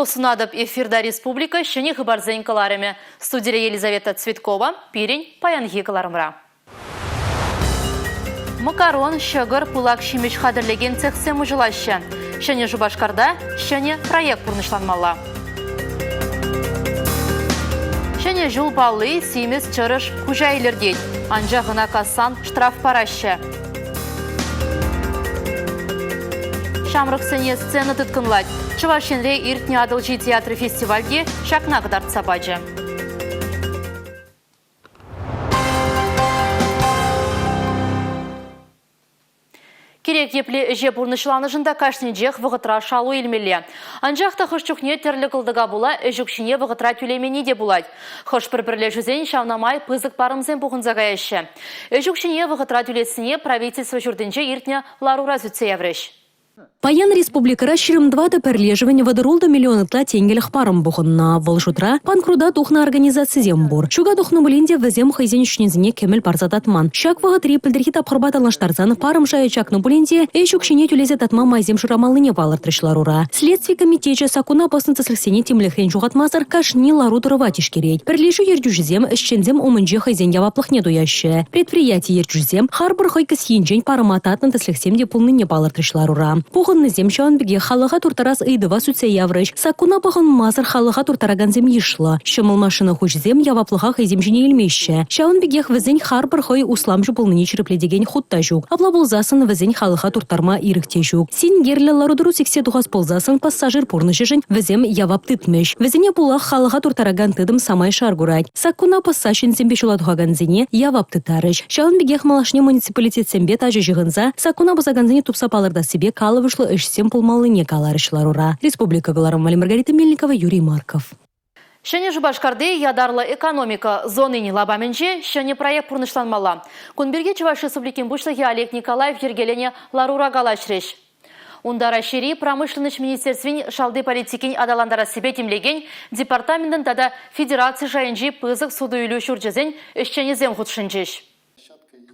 Сывлӑх сунатӑп эфирта республика ҫӗнӗ хыпарсен кӑларӑмӗ. Студире Елизавета Цветкова, пирӗн паянхи кӑларӑмра. Макарон, ҫӑкӑр, пылак ҫимӗҫ хатӗрлекен цехсем уҫӑлаҫҫӗ. Ҫӗнӗ Шупашкарта ҫӗнӗ проект пурнӑҫланмалла. Ҫӗнӗ ҫул палли симӗс чӑрӑш куҫа илӗртет. Анчах ӑна кассан штраф параҫҫӗ. Ҫамрӑксене сцена тыткӑнлать. Чӑваш Енре иртнӗ Атӑлҫи театрӗ фестивальте ҫакна кӑтартса пачӗ. Кирек епле ӗҫе пурнӑҫланӑшӑн та кашнинчех вӑхӑтра шалу илмелле. Анчах та хӑш чухне тӗрлӗ кӑлтӑка пула ӗҫ укҫине вӑхӑтра тӳлеменни те пулать. Хӑш-пӗр пӗрлешӳсен ҫавна май пысӑк парӑмсем пухӑнса каяҫҫӗ. Ӗҫ укҫине вӑхӑтра тӳлессине правительство ҫуртӗнче иртнӗ ларура сӳтсе яврӗҫ. Паян республикӑра 24 пӗрлешӗвӗн 36 миллион ытла тенкӗлӗх парӑм пухӑннӑ. Вӑл шутра панкрута тухнӑ организацисем пур. Ҫука тухнӑ пулин те вӗсем хӑйсен ӗҫченӗсене кӗмӗл парса татман. Ҫак вӑхӑтри пӗлтӗрхи тапхӑрпа танлаштарсан парӑм шайӗ чакнӑ пулин те ӗҫ укҫине тӳлесе татма майсем шырамаллине палӑртрӗҫ ларура. Следстви комитечӗ саккуна пӑснӑ тӗслӗхсене тимлӗхрен ҫухатмасӑр кашни лару-тӑрӑва тишкерет. Пӗрлешӳ ертӳҫисем ӗҫченсем умӗнче хӑйсен яваплӑхне туяҫҫӗ. Предприяти ертӳҫисем харпӑр хӑй кӗсйинчен парӑма татнӑ тӗслӗхсем те пулнине палӑртрӗҫ ларура. Пухӑннисем ҫавӑн пекех халӑха турттарас ыйтӑва сӳтсе яврӗҫ. Саккуна пӑхӑнмасӑр халӑха турттаракансем йышлӑ. Ҫӑмӑл машина хуҫисем яваплӑха хӑйсем ҫине илмеҫҫӗ. Ҫавӑн пекех вӗсен харпӑр хӑй усламҫӑ пулнине ҫирӗплетекен хут та ҫук. Апла пулсассӑн вӗсен халӑха турттарма ирӗк те ҫук. Синкерлӗ лару-тӑру сиксе тухас пулсассӑн пассажир пурнӑҫӗшӗн вӗсем явап тытмӗҫ. Вӗсене пулах халӑха турттаракан тытӑм самай шар курать. Саккуна пӑсса ҫынсемпе ҫула тухакансене явап тыттарӗҫ. Ҫавӑн пекех малашне муниципалитетсемпе тачӑ ҫыхӑнса саккуна пӑсакансене тупса палӑртассипе калӑпӑшлӑ ӗҫсем пулмаллине каларӗҫ ларура. Республика кӑларӑм валли Маргарита Мельникова, Юрий Марков. Ҫӗнӗ Шупашкарти ятарлӑ экономика зонин лапамӗнче ҫӗнӗ проект пурнӑҫланмалла. Кун пирки Чӑваш Республикин Пуҫлӑхӗ Олег Николаев йӗркеленӗ ларура калаҫрӗҫ. Унта Раҫҫейри промышленноҫ министерствин шалти политикин аталантарассипе тимлекен департаментӑн тата федераци шайӗнчи пысӑк суту-илӳ ҫурчӗсен ӗҫченӗсем хутшӑнчӗҫ.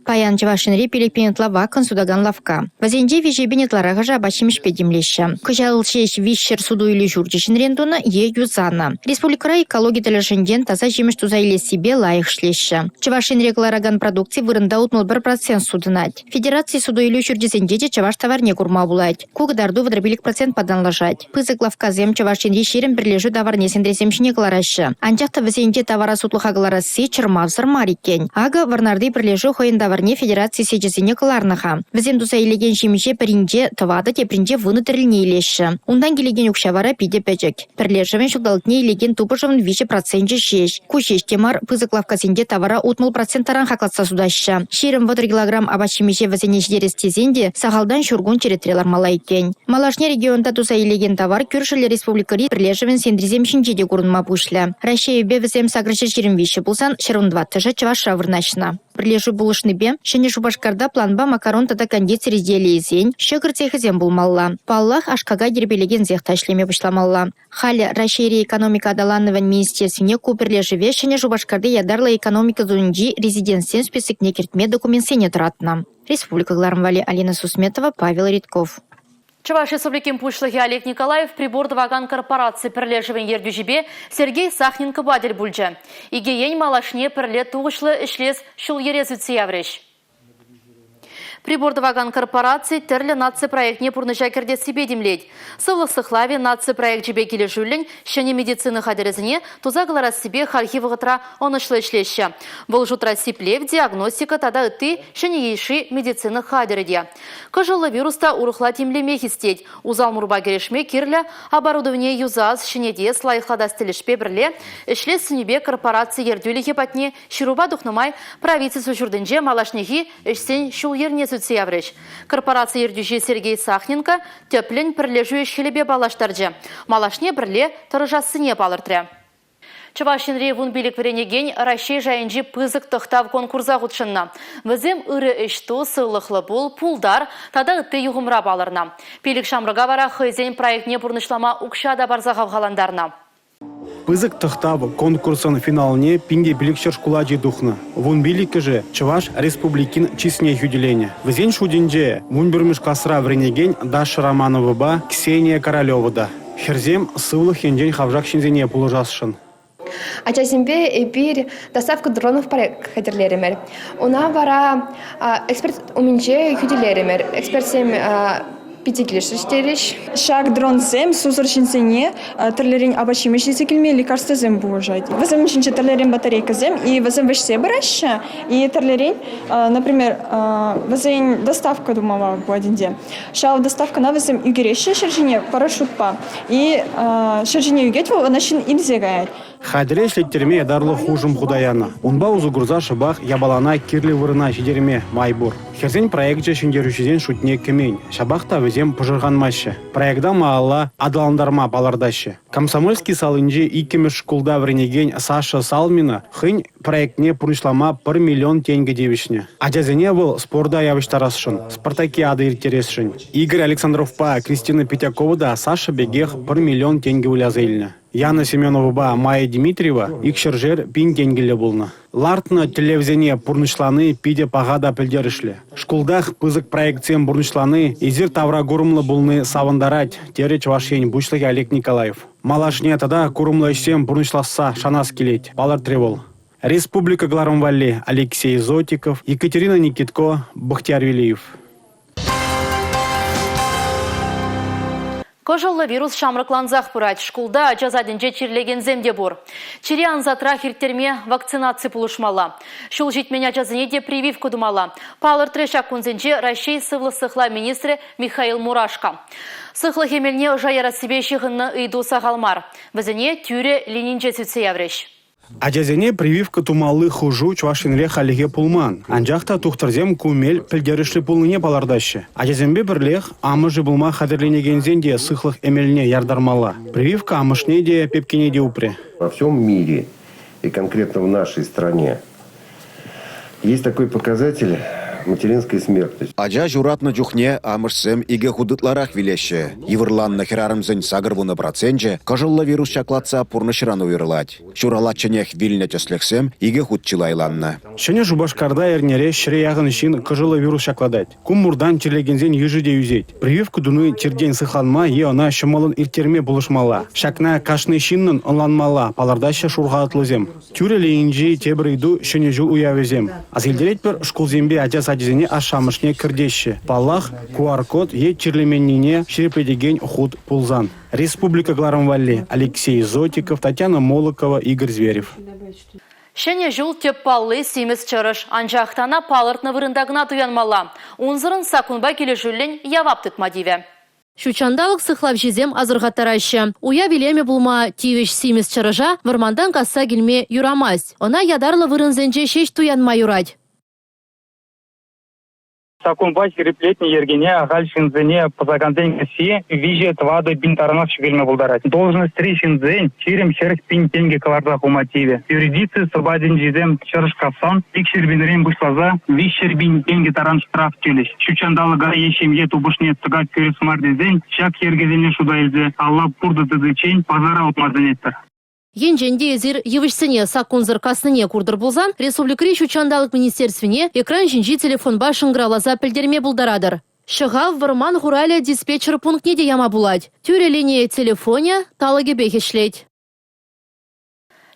Паян Чӑваш Енре 5 000 ытла ваккӑн сутакан лавкка. Вӗсенче 3 000 ытларахӑшӗ апат-ҫимӗҫпе тимлеҫҫӗ. Кӑҫал ҫеҫ 300 суту-илӳ ҫурчӗ ҫӗнӗрен тунӑ е юсанӑ. Республикӑра экологи тӗлӗшӗнчен таса ҫимӗҫ туса илессипе лайӑх ӗҫлеҫҫӗ. Чӑваш Енре кӑларакан продукци вырӑнта 61 процент сутӑнать. Федераци суту-илӳ ҫурчӗсенче те чӑваш таварне курма пулать. Ку кӑтарту 35 процентпа танлашать. Пысӑк лавккасем Чӑваш Енри 20 пӗрлешӳ таварне сентресем ҫине кӑлараҫҫӗ. Анчах та вӗсенче тавара сутлӑха кӑларасси чӑрмавсӑр мар иккен. Акӑ, Вӑрнарти пӗрлешӳ хӑйӗн таварне федераци сечӗсене кӑларнӑ-ха. Вӗсем туса илекен ҫимӗҫе пӗринче тӑватӑ, тепринче вунӑ тӗрлине илеҫҫӗ. Унтан килекен укҫа вара питӗ пӗчӗк. Пӗрлешӗвӗн ҫулталӑкне илекен тупӑшӑвӑн 3 проценчӗ ҫеҫ. Ку ҫеҫ те мар, пысӑк лавккасенче тавара 60 процент таран хаклатса сутаҫҫӗ. 20-30 килограмм апат-ҫимӗҫе вӗсене ҫитерес тесен те сахалтан ҫур кун черетре лармалла иккен. Малашне регионта туса илекен тавар кӳршӗллӗ республикӑри пӗрлешӗвӗн сентрисем ҫинче те курӑнма пуҫлӗ. Раҫҫейӗпе вӗсем 823 пулсан, 114-шӗ Чӑвашра вырнаҫнӑ. Пӗрлешӳ пулӑшнипе Ҫӗнӗ Шупашкарта планпа макарон тата кондитер изделийӗсен, ҫӑкӑр цехӗсем пулмалла. Паллах, аш-какай тирпейлекен цех та ӗҫлеме пуҫламалла. Халӗ Раҫҫейри экономика аталанӑвӗн министерствине ку пӗрлешӗве Ҫӗнӗ Шупашкарти ятарлӑ экономика зонинчи резидентсен списокне кӗртме документсене тӑратнӑ. Республика кӑларӑм валли Алина Сусметова, Павел Редьков. Чӑваш Республикин Пуҫлӑхӗ Олег Николаев прибор тӑвакан корпораци пӗрлешӗвӗн ертӳҫипе Сергей Сахненкопа тӗл пулчӗ. Икӗ ен малашне пӗрле тухӑҫлӑ ӗҫлес ҫул-йӗре сӳтсе яврӗҫ. Прибор тӑвакан корпораци тӗрлӗ наци проектне пурнӑҫа кӗртессипе тимлет. Сывлӑх сыхлавӗ наци проекчӗпе килӗшӳллӗн ҫӗнӗ медицина хатӗрӗсене туса кӑларассипе хальхи вӑхӑтра ӑнӑҫлӑ ӗҫлеҫҫӗ. Вӑл шутра сиплев, диагностика тата ытти ҫӗнӗ йышши медицина хатӗрӗ те. Кӑшӑллӑ вирус та урӑхла тимлеме хистет. Усал мурпа кӗрешме кирлӗ оборудование юсас, ҫӗнетес, лайӑхлатас тӗлӗшпе пӗрле ӗҫлес сӗнӳпе корпораци ертӳлӗхӗ патне ҫырупа тухнӑ май правительство ҫуртӗнче малашнехи ӗҫсен ҫул-йӗрне сӳтсе яврӗҫ. Корпораци ертӳҫи Сергей Сахненко тӗплӗн пӗрлешӳ ӗҫ-хӗлӗпе паллаштарчӗ, малашне пӗрле тӑрӑшассине палӑртрӗ. Чӑваш Енри 15 вӗренекен Раҫҫей шайӗнчи пысӑк тӑхтав конкурса хутшӑннӑ. Вӗсем ырӑ ӗҫ ту, сывлӑхлӑ пул, пултар тата ытти юхӑмра палӑрнӑ. Пилӗк ҫамрӑка вара хӑйсен проектне пурнӑҫлама укҫа та парса хавхалантарнӑ. Пысӑк тӑхтав конкурсӑн финалне 1500 шкул ачи тухнӑ. 15-шӗ Чӑваш Республикин чысне хӳтӗленӗ. Вӗсен шутӗнче 11-мӗш класра вӗренекен Даша Романовӑпа Ксения Королева та. Хӗрсем сывлӑх енчен хавшак ҫынсене пулӑшасшӑн. Ачасемпе эпир доставка дронов проект хатӗрлерӗмӗр. Ӑна вара эксперт умӗнче хӳтӗлерӗмӗр. Экспертсем питӗ килӗшрӗҫ терӗҫ. Ҫак дронсем сусӑр ҫынсене тӗрлӗрен апат-ҫимӗҫ илсе килме лекарствӑсем пулӑшать. Вӗсем ҫинче тӗрлӗрен батарейкӑсем, и вӗсем вӗҫсе пыраҫҫӗ, и тӗрлӗрен, например, вӗсен доставка тумалла пулать ӗнтӗ. Ҫав доставкӑна вӗсем ӳкереҫҫӗ ҫӗр ҫине парашютпа. И ҫӗр ҫине ӳкет вӑл, ӑна ҫын илсе каять. Хатӗре ӗҫлеттерме ятарлӑ хушӑм хута янӑ. Унпа усӑ курса шӑпах япалана кирлӗ вырӑна ҫитерме май пур. Хӗрсен проекчӗ ҫӗнтерӳҫӗсен шутне кӗмен. Ҫапах та вӗсем пӑшӑрханмаҫҫӗ. Проекта малалла аталантарма палӑртаҫҫӗ. Комсомольски салинчи иккӗмӗш шкулта вӗренекен Саша Салмина хӑйӗн проектне пурнӑҫлама пӗр миллион тенкӗ тивӗҫнӗ. Ачасене вӑл спорта явӑҫтарасшӑн, спартакиада ирттересшӗн. Игорь Александровпа Кристина Петякова та Саша пекех пӗр миллион тенкӗ выляса илнӗ. Яна Семеновӑпа Майя Дмитриева икҫӗршер пин тенкӗллӗ пулнӑ. Лартнӑ тӗллевсене пурнӑҫлани питӗ паха та пӗлтерӗшлӗ. Шкултах пысӑк проектсем пурнӑҫлани, эсир тавра курӑмлӑ пулни савӑнтарать, терӗ Чӑваш Ен Пуҫлӑхӗ Олег Николаев. Малашне тата курӑмлӑ ӗҫсем пурнӑҫласса шанас килет, палӑртрӗ вӑл. Республика кӑларӑм валли Алексей Зотиков, Екатерина Никитко, Бахтияр Велиев. Кӑшӑллӑ вирус ҫамрӑклансах пырать. Шкулта, ача садӗнче чирлекенсем те пур. Чире ансатрах ирттерме вакцинаци пулӑшмалла. Ҫул ҫитмен ачасене те прививка тумалла. Палӑртрӗ ҫак кунсенче Раҫҫей сывлӑх сыхлав министрӗ Михаил Мурашко. Сыхлӑх эмелне ӑша ярассипе ҫыхӑннӑ ыйту сахал мар. Вӗсене тӳрӗ лининче сӳтсе яврӗҫ. Ачасене прививка тумалли хушу Чӑваш Енре хальлӗхе пулман. Анчах та тухтӑрсем ку мел пӗлтерӗшлӗ пулнине палӑртаҫҫӗ. Ачасемпе пӗрлех амӑшӗ пулма хатӗрленекенсен те сыхлӑх эмелне яртармалла. Прививка амӑшне те, пепкене те упрӗ. Во всем мире и конкретно в нашей стране есть такой показатель материнской смертности. Ача ҫуратнӑ чухне амӑшсем икӗ хут ытларах вилеҫҫӗ. Йывӑрланнӑ хӗрарӑмсен 80 проценчӗ кӑшӑллӑ вирус ҫаклатса пурнӑҫран уйрӑлать. Ҫуралатченех вилнӗ тӗслӗхсем икӗ хут чылайланнӑ. Ҫӗнӗ Шупашкарта эрнере ҫӗре яхӑн ҫын кӑшӑллӑ вирус ҫаклатать. Ку муртан чирлекенсен йышӗ те ӳсет. Прививка туни чиртен сыхланма е ӑна ҫӑмӑллӑн ирттерме пулӑшмалла. Ҫакна кашни ҫыннӑн ӑнланмалла, палӑртаҫҫӗ шурхатлӑсем. Тӳрӗ лининчи тепӗр ыйту – Ҫӗнӗ ҫул уявӗсем. Аса илтеретпӗр, шкулсемпе ача сачӗсене ашшӗ-амӑшне кӗртеҫҫӗ. Паллах, QR-код е чирлеменнине ҫирӗплетекен хут пулсан. Республика кӑларӑм валли Алексей Зотиков, Татьяна Молокова, Игорь Зверев. Ҫӗнӗ ҫул тӗп палли симӗс чӑрӑш. Анчах та ӑна палӑртнӑ вырӑнта кӑна туянмалла. Унсӑрӑн саккунпа килӗшӳллӗн явап тытма тивӗ. Ҫутҫанталӑк сыхлавҫисем асӑрхаттараҫҫӗ. Уяв илемӗ пулма тивӗҫ симӗс чӑрӑша вӑрмантан касса килме юрамасть. Ӑна ятарлӑ вырӑнсенче ҫеҫ туянма юрать. Саккунпа ҫирӗплетнӗ йӗркене ахаль ҫынсене пӑсакансен кӗсйи 3-4 пин таранах ҫӳкелме пултарать. Должноҫри ҫынсен 20-40 пин тенкӗ кӑларса хума тивӗ. Юридици сӑпатӗнчисем чӑрӑш кассан 200 пинрен пуҫласа 300 пин тенкӗ таран штраф тӳлӗҫ. Ҫутҫанталӑка е ҫемье тупӑшне тӑкак кӳрес мар тесен ҫак йӗркесене шута илсе алла пуртӑ тытиччен пасара утма сӗнетпӗр. Енчен те эсир йывӑҫсене саккунсӑр каснине куртӑр пулсан республикӑри ҫут ҫанталӑк министерствине экран ҫинчи телефонпа шӑнкӑравласа пӗлтерме пултаратӑр. Ҫӑхав вӑрман хуралӗ диспетчер пунктне те яма пулать. Тӳрӗ лини телефонӗ талӑкӗпех ӗҫлет.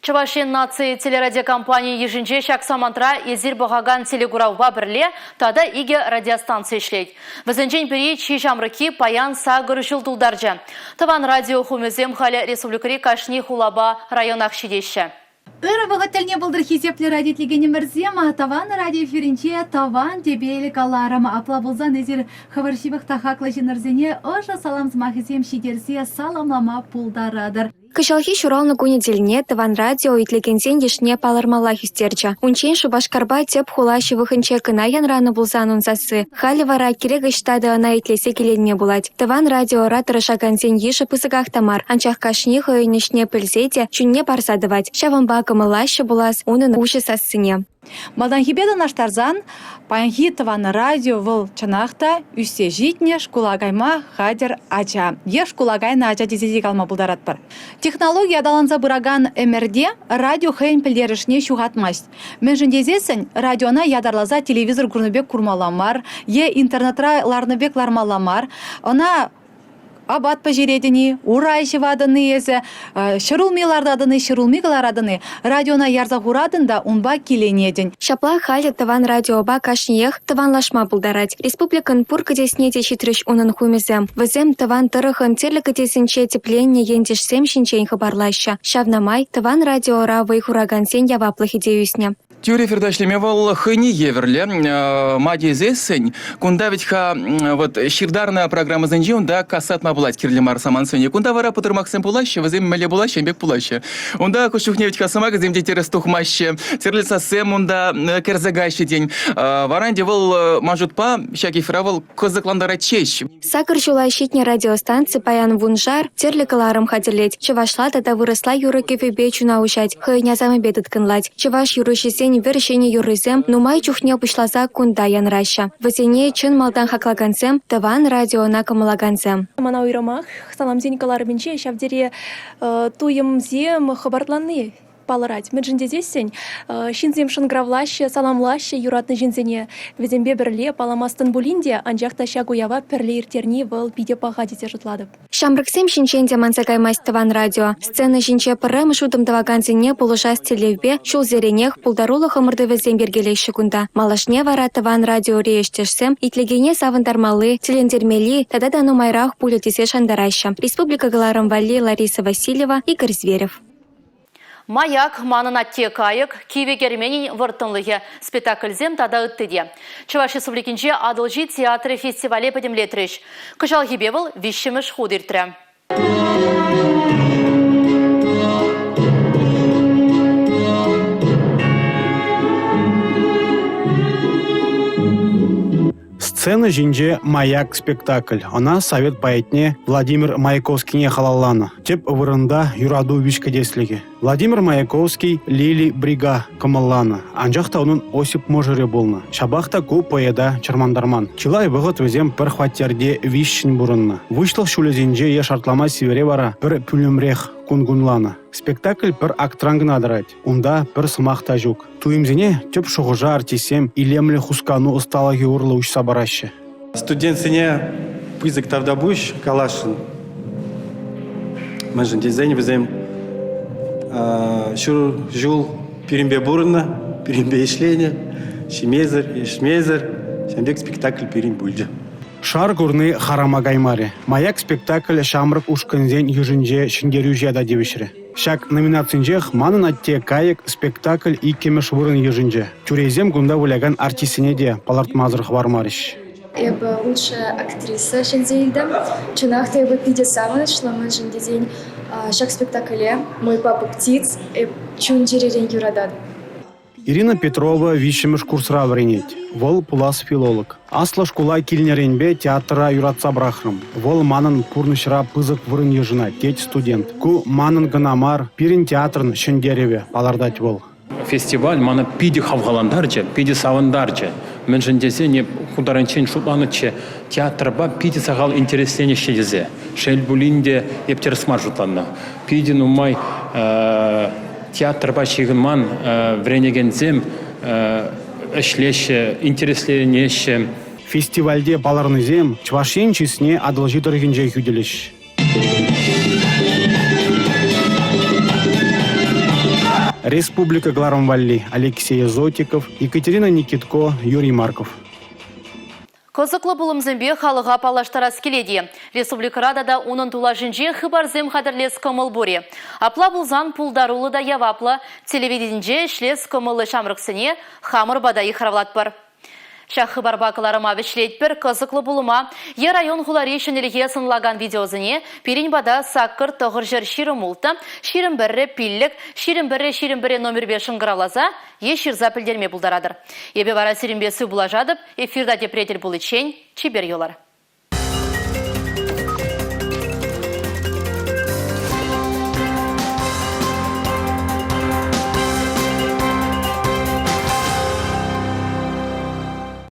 Чӑваш Ен наци телерадиокомпанийӗ йышӗнче ҫак самантра эсир пӑхакан телекуравпа пӗрле тата икӗ радиостанци ӗҫлет. Вӗсенчен пӗри чи ҫамрӑкки паян сакӑр ҫул тултарчӗ. Тӑван радио хумӗсем халӗ республикӑри кашни хулапа районах ҫитеҫҫӗ. Ырӑ вӑхӑт тӗлне пултӑр хисеплӗ радиотлекенӗмӗрсем. Тӑван радио эфирӗнче тӑван тӗпел каларӑм. Апла пулсан эсир хӑвӑр ҫывӑх та хаклӑ ҫыннӑрсене ӑшӑ салам сӑмахӗсем ҫитерсе саламлама пултаратӑр. Кӑҫалхи ҫуралнӑ кунӗ тӗлне Тӑван радио итлекенсен йышне палӑрмаллах ӳстерчӗ. Унччен Шупашкарпа тӗп хула ҫывӑхӗнче кӑна янранӑ пулсан ун сасси, халӗ вара кирек ӑҫта та ӑна итлесе киленме пулать. Тӑван радиора тӑрӑшакансен йышӗ пысӑках та мар, анчах кашни хӑйӗн ӗҫне пӗлсе те чунне парса тӑвать. Ҫавӑнпа кӑмӑллаҫҫӗ пулас унӑн уҫӑ сассине. Малтанхипе танлаштарсан, паянхи тӑван радио вӑл чӑнах та ӳссе ҫитнӗ шкула кайма хатӗр ача е шкула кайнӑ ача тесе те калама пултаратпӑр. Технологи аталанса пыракан ӗмӗрте радио хӑйӗн пӗлтерӗшне ҫухатмасть. Мӗншӗн тесессӗн радиона ятарласа телевизор курнӑ пек курмалла мар е интернетра ларнӑ пек лармалла мар. Ӑна. Апат пӗҫеретӗн-и, урай ҫӑватӑн-и эсӗ, ҫӗрулми лартатӑн-и, ҫӗрулми кӑларатӑн-и, радиона ярса хуратӑн та унпа киленетӗн. Ҫапла халӗ Тӑван радиопа кашниех тӑванлашма пултарать. Республикӑн пур кӗтесне те ҫитрӗҫ унӑн хумӗсем. Вӗсем тӑван тӑрӑхӑн тӗрлӗ кӗтесӗнче тӗпленнӗ ентешсем ҫинчен хыпарлаҫҫӗ. Ҫавна май Тӑван радиора вӑй хуракансен яваплӑхӗ те ӳснӗ. Тӳрӗ эфирта ӗҫлеме вӑл хӑйне евӗрлӗ. Ма тесессӗн, кунта вӗт-ха вот ҫыртарнӑ программӑсенче унта касатма пулать кирлӗ мар самантсене. Кунта вара пӑтӑрмахсем пулаҫҫӗ, вӗсем мӗнле пулаҫҫӗ, пек пулаҫҫӗ. Унта хӑш чухне вӗт-ха сӑмахӗсем те тӗрӗс тухмаҫҫӗ, тӗрлӗ сассем унта кӗрсе каҫҫӗ тен. Вара ӗнтӗ вӑл ман шутпа ҫак эфира вӑл кӑсӑклантарать ҫеҫ. Сакӑр ҫула ҫитнӗ радиостанци паян вуншар тӗрлӗ кӑларӑм хатӗрлет, чӑвашла тата вырӑсла юрӑ-кӗвӗпе чуна уҫать, хӑйӗн асамӗпе тыткӑнлать. Чӑваш юрӑҫисен вӗр ҫӗнӗ юррисем нумай чухне пуҫласа кунта янраҫҫӗ. Вӗсене чӑн малтан хаклакансем, тӑван радиона кӑмӑллакансем. Мана уйрӑмах саламсен кӑларӑмӗнче ҫав тери туйӑмсем хӑпартланни палӑрать. Мӗншӗн тесессӗн ҫынсем шӑнкӑравлаҫҫӗ, саламлаҫҫӗ юратнӑ ҫынсене. Вӗсемпе пӗрле палламастӑн пулин те, анчах та ҫак уява пӗрле ирттерни вӑл питӗ паха тесе шутлатӑп. Ҫамрӑксем ҫинчен те манса каймасть тӑван радио. Сцена ҫинче пӗрремӗш утӑм тӑвакансене пулӑшас тӗллевпе ҫулсеренех пултарулӑх ӑмӑртӑвӗсем йӗркелеҫҫӗ кунта. Малашне вара тӑван радиори ӗҫтешсем итлекене савӑнтармалли, тӗлӗнтермелли тата та нумайрах пулӗ тесе шантараҫҫӗ. Республика кӑларӑм валли Лариса Васильева, Игорь Зверев. «Маяк», «Манӑн атте кайӑк», «Кивӗ керменӗн вӑрттӑнлӑхӗ» спектакльсем тата ытти те. Чӑваш Республикинче Атӑлҫи театрӗ фестивале пӗтӗмлетрӗҫ. Кӑҫалхипе вӑл виҫҫӗмӗш хут иртрӗ. Сцена ҫинче «Маяк» спектакль. Ӑна совет поэтне Владимир Маяковскине халалланӑ. Тӗп вырӑнта юрату виҫкӗтеслӗхӗ. Владимир Маяковский Лили Брига кӑмӑлланӑ, анчах та унӑн Осип мӑшӑрӗ пулнӑ. Ҫапах та ку поэта чӑрмантарман. Чылай вӑхӑт вӗсем пӗр хваттерте виҫҫӗн пурӑннӑ. Выҫлӑх ҫулӗсенче е шартлама сивӗре вара пӗр пӳлӗмрех кун кунланӑ. Спектакль пӗр актран кӑна тӑрать. Унта пӗр сӑмах та ҫук. Туйӑмсене тӗп шухӑша артистсем илемлӗ хускану ӑсталӑхӗ урлӑ уҫса параҫҫӗ. Студентсене пысӑк тавтапуҫ каласшӑн. Мӗншӗн тесен вӗсем ҫур ҫул пирӗнпе пурӑннӑ, пирӗнпе ӗҫленӗ, ҫимесӗр, ӗҫмесӗр. Ҫавӑн пек спектакль пирӗн пулчӗ. Шар курни харама каймарӗ. «Маяк» спектакль ҫамрӑк ушкӑнсен йышӗнче ҫӗнтерӳҫӗ ята тивӗҫрӗ. Ҫак номинацинчех «Манӑн атте кайӑк» спектакль иккӗмӗш вырӑн йышӑнчӗ. Тӳресем кунта вылякан артистсене те палӑртмасӑр хӑвармарӗҫ. Эпӗ лучшая актриса ҫӗнсе илтӗм. Чӑнах та эпӗ питӗ савӑнӑҫлӑ, мӗншӗн тесен ҫак спектакле «Мой папа птиц» эп чун-чӗререн юрататӑп. Ирина Петрова виҫҫӗмӗш курсра вӗренет. Вӑл пулас филолог. Аслӑ шкула килнӗренпе театра юратса пӑрахрӑм. Вӑл манӑн пурнӑҫра пысӑк вырӑн йышӑнать, тет студент. Ку манӑн кӑна мар, пирӗн театрӑн ҫӗнтерӗвӗ, палӑртать вӑл. Фестиваль мана питӗ хавхалантарчӗ, питӗ савӑнтарчӗ. Мӗншӗн тесен эп ку таранччен шутланӑччӗ театрпа питӗ сахал интересленеҫҫӗ тесе. Шел пулин те, эп тӗрӗс мар шутланнӑ. Питӗ нумай театрпа ҫыхӑнман вӗренекенсем ӗҫлеҫҫӗ, интересленеҫҫӗ. Фестивальте палӑрнисем Чӑваш Ен чысне Атӑлҫи тӑрӑхӗнче хӳтӗлӗҫ. Республика кӑларӑм валли Алексей Зотиков, Екатерина Никитко, Юрий Марков. Кӑсӑклӑ пулӑмсемпе халӑха паллаштарас килет-и? Республикӑра тата унӑн тулашӗнче хыпарсем хатӗрлес кӑмӑл пур-и? Апла пулсан пултаруллӑ та яваплӑ телевиденинче ӗҫлес кӑмӑллӑ ҫамрӑксене хамӑр пата йыхравлатпӑр. Ҫак хыпарпа кӑларӑма вӗҫлетпӗр. Кӑсӑклӑ пулӑма е район-хулари ҫӗнӗлӗхе сӑнлакан видеосене пирӗн пата саккӑр 926 21 5 21 21 номерпе шӑнкӑравласа е ҫырса пӗлтерме пултаратӑр. Эпӗ вара сирӗнпе сывпуллашатӑп. Эфирта тепре тӗл пуличчен чипер юлӑр.